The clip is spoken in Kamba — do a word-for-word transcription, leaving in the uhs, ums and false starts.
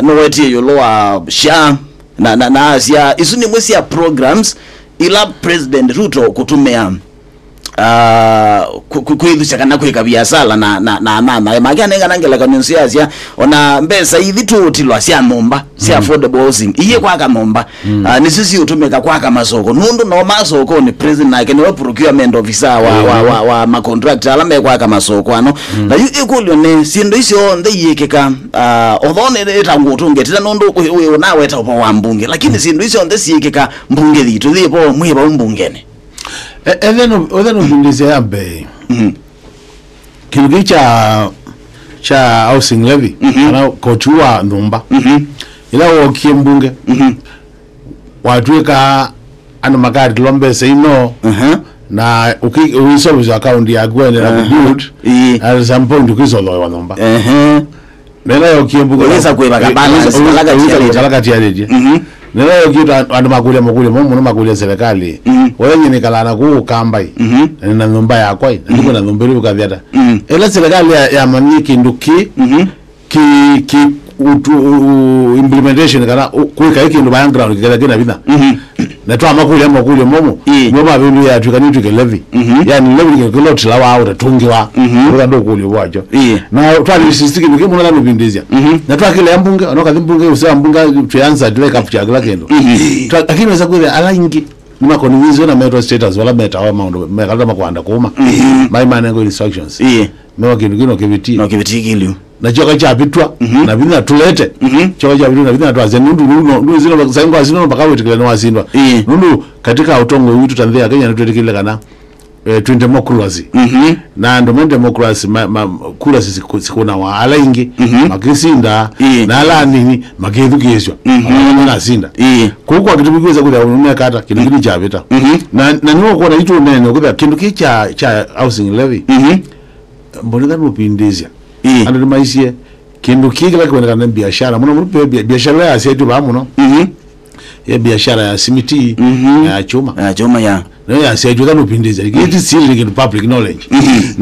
nũwetie ĩũlũ wa SHA, na, na, na asya, isu nĩ imwe sya programs ila President Ruto kũtũmĩa, ah, ku-, ku-, kwĩthukya kana kwĩka viasala na, na, na, na, na make anengana ngelekany'o nzeo asya, ona mbesa ithi tũũtilwa sya nyũmba, sya affordable housing, iye kwaka nyũmba, ah, nĩsyo siũtũmĩka kwaka masoko. Nũndũ no masokonĩ, President nake nĩwe procurement officer wa, wa, wa, wa macontractor ala mekwaka masoko ano. Na yu ĩkũlyo nĩ, syĩndũ icio onthe iĩkĩka, ah, although nĩ ĩtangũtũngetĩte nũndũ wĩ, wĩ ũnaweta ũvoo wa mbunge, lakini syĩndũ icio onthe siĩkĩka mbunge yitũ yĩ vo, mwĩ vau mbungeni. E-, ethe no, ethe no mbundĩsya ya mbee. Mhm. Kĩndũ kĩu kya, kya housing levy, mhm, kana koti wa nyũmba. Mhm. Ĩla wokie mbunge, mhm, watw'ĩka andũ makatilwa mbesa ino, mhm, na ũki-, ũisolve account yaku ene na, aha, kubuild, ĩĩ, at some point ũkisolvoewa nyũmba. Ehe. Nena yokie mbunge. Ũlĩsa kwĩva ka balance, ũlĩsa, kala ũlĩsa katiarĩtye. Kala katiarĩtye. Mhm. Nena yokie ta andũ makũlya makũlya mo mũno makũlya serikali. Mhm. Wewe nyini kalana ku Kambai. Mhm. Na nina nyũmba yakwa, na ndiko na nyũmba ĩrĩ ũkathi ata. Mhm. Ĩla serikali ya, ya manyie kĩndũ ki, mhm, ki, ki utu, u, u, implementation kana u, kwĩka kĩndũ by ground kĩketha kĩna vinya. Mhm. Na twamakũlya makũlyo momũ, ĩĩ, nĩmo mavĩndũie yatw'ĩka nĩtw'ĩke levy. Mhm. Yani levy nĩ kĩndũ kĩla ũtilawaa ũtatũngĩwa. Mhm. Ũka ndũkũlyo bwakyo. Ĩĩ. Na twalĩsisiti kĩndũ kĩmwe na nũvindĩsya. Mhm. Na twakĩlea mbunge, ona kathi mbunge, usema mbunge, tũyansa tũle kapu kya kĩla kĩndũ. Mhm. Twa-, lakini wesa kwĩthĩa ala ingĩ nĩmakonvinziwe na metwa status, wala metawa maũndũ, mekalata makwanda kuma. Mhm. Mai manengo instructions. Ĩĩ. Mewa kĩndũ kĩno kĩvĩtie. No kĩvĩtie kĩlyu. Na kyoka kyavĩtw'a, mhm, na vinya tũlete. Mhm. Kyoka kyavĩtw'a na vinya twasya, nũndũ nũndũ nũndũ sino saingwa sino mpaka wĩtĩkĩle nĩ wasindwa. Ĩĩ. Nũndũ katika ũtongoi witũ ta nthĩ ya Kenya nĩtwĩtĩkĩle kana, eh, twĩ democracy. Mhm. Na andũ me democracy, ma, ma, kura siku-, sikũnawa ala ingĩ, mhm, makĩsinda, ĩĩ, na ala anini makĩthukĩĩswa. Mhm. Ala manasinda. Ĩĩ. Kũu kwa kĩtumi kwĩsa kũthĩa ũnũmeka ata, kĩndũ kĩu kyavĩta. Mhm. Na, na nĩwe ũkwona itũ nene, ũkũthĩa kĩndũ kĩ kya, kya housing levy. Mhm. Mbonetha nũpindĩsya. Ĩĩ. Andũ nĩmaisye kĩndũ kĩĩ kĩla kĩwonekana nĩ biashara. Mũno mũno pe bia-, biashara ĩla yasyaĩtw'e vaa mũno. Mhm. Ye biashara ya simiti, mhm, na ya chuma. Ya chuma, ya. Nayo yasyaĩtw'e, etha nũpindĩsya. Ĩĩ. Ĩti siri, nĩ kĩndũ public knowledge. Mhm.